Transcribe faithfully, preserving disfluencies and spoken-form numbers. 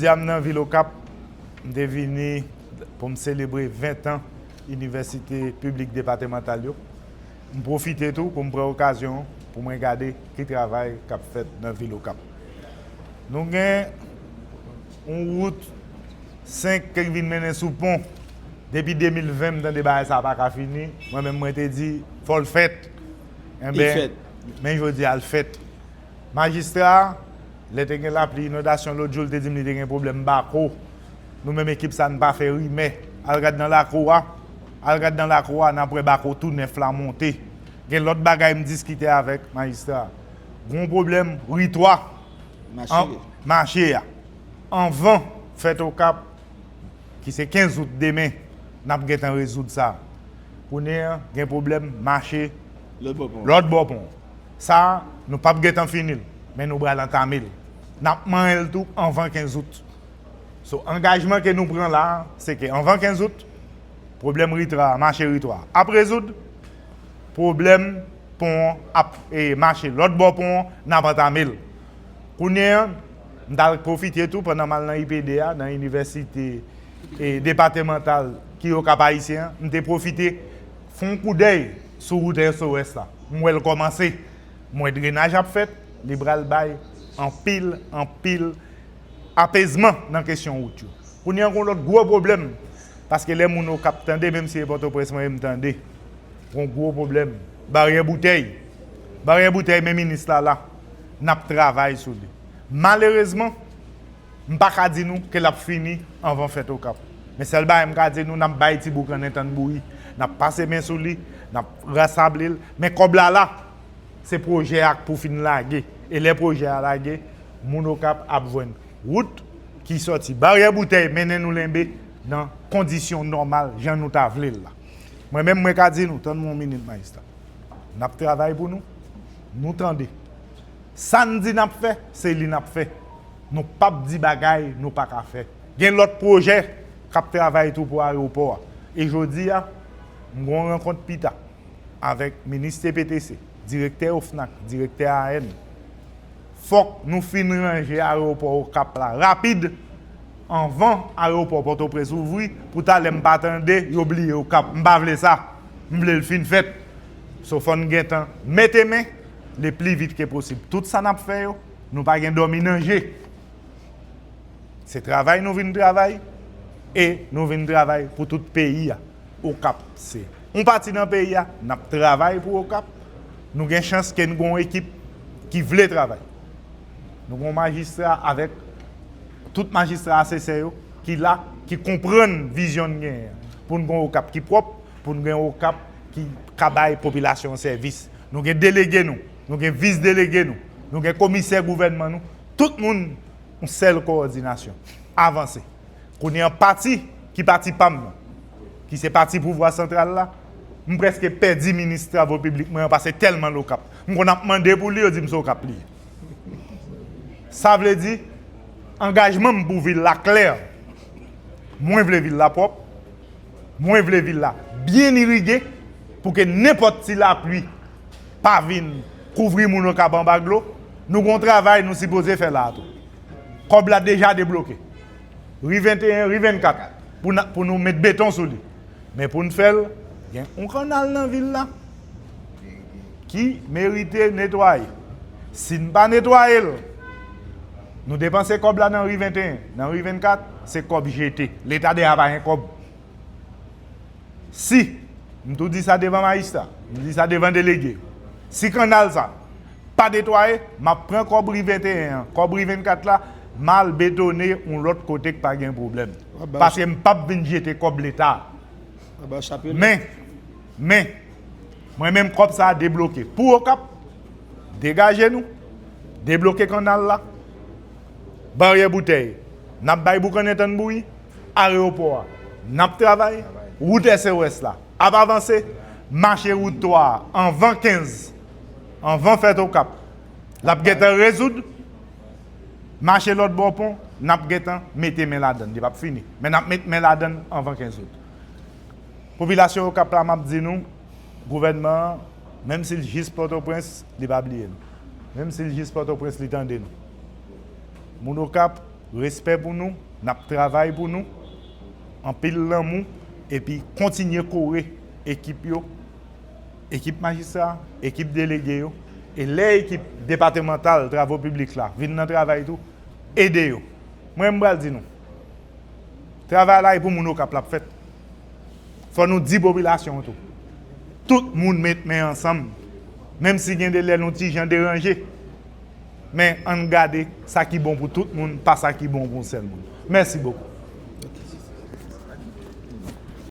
Jodi a m nan vil Okap, m te vini pou m selebre ven tan Inivèsite Piblik Depatèmantal yo. M pwofite tou pou m pran okazyon pou mwen gade ki travay k ap fèt nan vil Okap. Nou gen yon wout senk ki vin mennen sou pon. Depi de mil ven, m tande bagay sa a pa ka fini. Mwen menm, mwen te di, fò l fèt. Enben, men jodi a, l fèt. Majistra a, lè te gen lapli inondasyon lòt jou, l te di m li te gen pwoblèm bako. Nou menm ekip sa, n pa fè rimè. Al gad nan lakou a, al gad nan lakou a, n ap wè bako tou nèf la monte. Gen lòt bagay m diskite avèk majistra a. Gon pwoblèm ritwa mache a. Anvan fèt Okap, ki se kenz out demen, n ap gentan rezoud sa. Kounye a, gen pwoblèm mache lòt bò pon. Sa, nou p ap gentan fini l, men nou pral antame l. N ap manyen l tou anvan kenz out. So, angajman ke nou pran la a, se ke anvan kenz out, pwoblèm ritwa, mache ritwa ap rezoud, pwoblèm pon an ap e, mache lòt bò pon an, n ap antame l. Kounye a, m t al pwofite tou, pandan m al nan I P D a, nan Inivèsite e, Depatèmantal ki Okap Ayisyen an, m te pwofite fè yon koudèy sou wout S O S la. M wè l kòmanse. M wè drenaj ap fèt, li pral bay anpil, anpil apezman nan kesyon wout yo. Kounye a, gon lòt gwo pwoblèm, paske lè moun Okap tande, menm si e Pòtoprens mwen ye m tande, gon gwo pwoblèm. Baryè Boutèy. Baryè Boutèy, men minis la la, n ap travay sou li. Malerezman, m pa ka di nou ke l ap fini anvan fèt Okap. Men sèl bagay m ka di nou, n ap bay ti boukannen tann bouyi. N ap pase men sou li, n ap rasanble l. Men kòb la la, se pwojè a k pou fin lage. E lè pwojè a lage, moun Okap ap jwenn wout ki sòti Baryè Boutèy mennen nou Lenbe nan kondisyon nòmal, jan nou ta vle l la. Mwen menm, mwen ka di nou, tann mwen yon minit, majistra. N ap travay pou nou. Nou tande. Sa n di n ap fè, se li n ap fè. Nou p ap di bagay nou pa ka fè. Gen lòt pwojè k ap travay tou pou ayewopò a. E jodi a, m gen yon rankont pita avèk minis T P T C, direktè OFNAC, direktè A N. Fòk nou fin ranje ayewopò Okap la rapid, anvan ayewopò Pòtoprens ouvri, pou talè m pa tande yo bliye Okap. M pa vle sa. M vle l fin fèt. So, fò n gentan mete men le pli vit ke posib. Tout sa n ap fè yo, nou pa gen dòmi nan je. Se travay nou vin travay, e nou vin travay pou tout peyi a. Okap se yon pati nan peyi a, n ap travay pou Okap. Nou gen chans ke n gen yon ekip ki vle travay. Nou gen yon majistra avèk tout majistra asesè yo ki la, ki konprann vizyon n genyen an. Pou n gen yon Okap ki pwòp, pou n gen yon Okap ki ka bay popilasyon an sèvis. Nou gen delege nou, nou gen vis delege nou, nou gen komisè gouvènman nou, tout moun yon sèl kowòdinasyon. Avanse. Kounye a pati ki pati pa m nan, ki se pati pouvwa santral la, m prèske pèdi minis travo piblik mwen an pase tèlman l Okap. M konn ap mande pou li, yo di m se Okap li ye. Sa vle di, angajman m pou vil la klè. Mwen vle vil la pwòp, mwen vle vil la byen irige pou ke nenpòt ti lapli pa vin kouvri moun Okap anba dlo. Nou gen yon travay nou sipoze fè la a tou. Kòb la deja debloke. Ri venteyen, ri vennkat, pou n, pou nou met beton sou li. Men pou n fè l, gen yon kannal nan vil la ki merite netwaye. Si n pa netwaye l, nou depanse kòb la nan ri venteyen, nan ri vennkat, se kòb jete. Leta deja pa gen kòb. Si, m tou di sa devan majistra, m di sa devan delege, si kannal sa pa netwaye, m ap pran kòb ri venteyen an, kòb ri vennkat la, m al betone yon lòt kote k pa gen pwoblèm. Paske m p ap vin jete kòb Leta. Men, men, mwen menm kòb sa a debloke. Pou Okap, degaje nou, debloke kannal la, Baryè Boutèy, n ap bay boukannen tann bouyi, arewopò a, n ap travay, wout S O S la ap avanse, mache wout twa a, anvan kenz, anvan fèt Okap, l ap gentan rezoud, mache lòt bò pon, n ap gentan mete men ladann, li p ap fini, men n ap met men ladann anvan kenz out. Popilasyon Okap la, m ap di nou, gouvènman an, menm si l jis Pòtoprens, li pa bliye nou. Menm si l jis Pòtoprens, li tande nou. Moun Okap, Respè pou nou, n ap travay pou nou, anpil lanmou, epi kontinye kore ekip yo, ekip majistra, ekip delege yo, e lè ekip depatmantal travo piblik la vin nan travay tou, ede yo. Mwen, m pral di nou, travay la e pou moun Okap l ap fèt. Fò nou di popilasyon an tou. Tout moun met men ansanm. Menm si gen de lè nou ti jan deranje. Men ann gade sa ki bon pou tout moun, pa sa ki bon pou yon sèl moun. Mèsi bokou.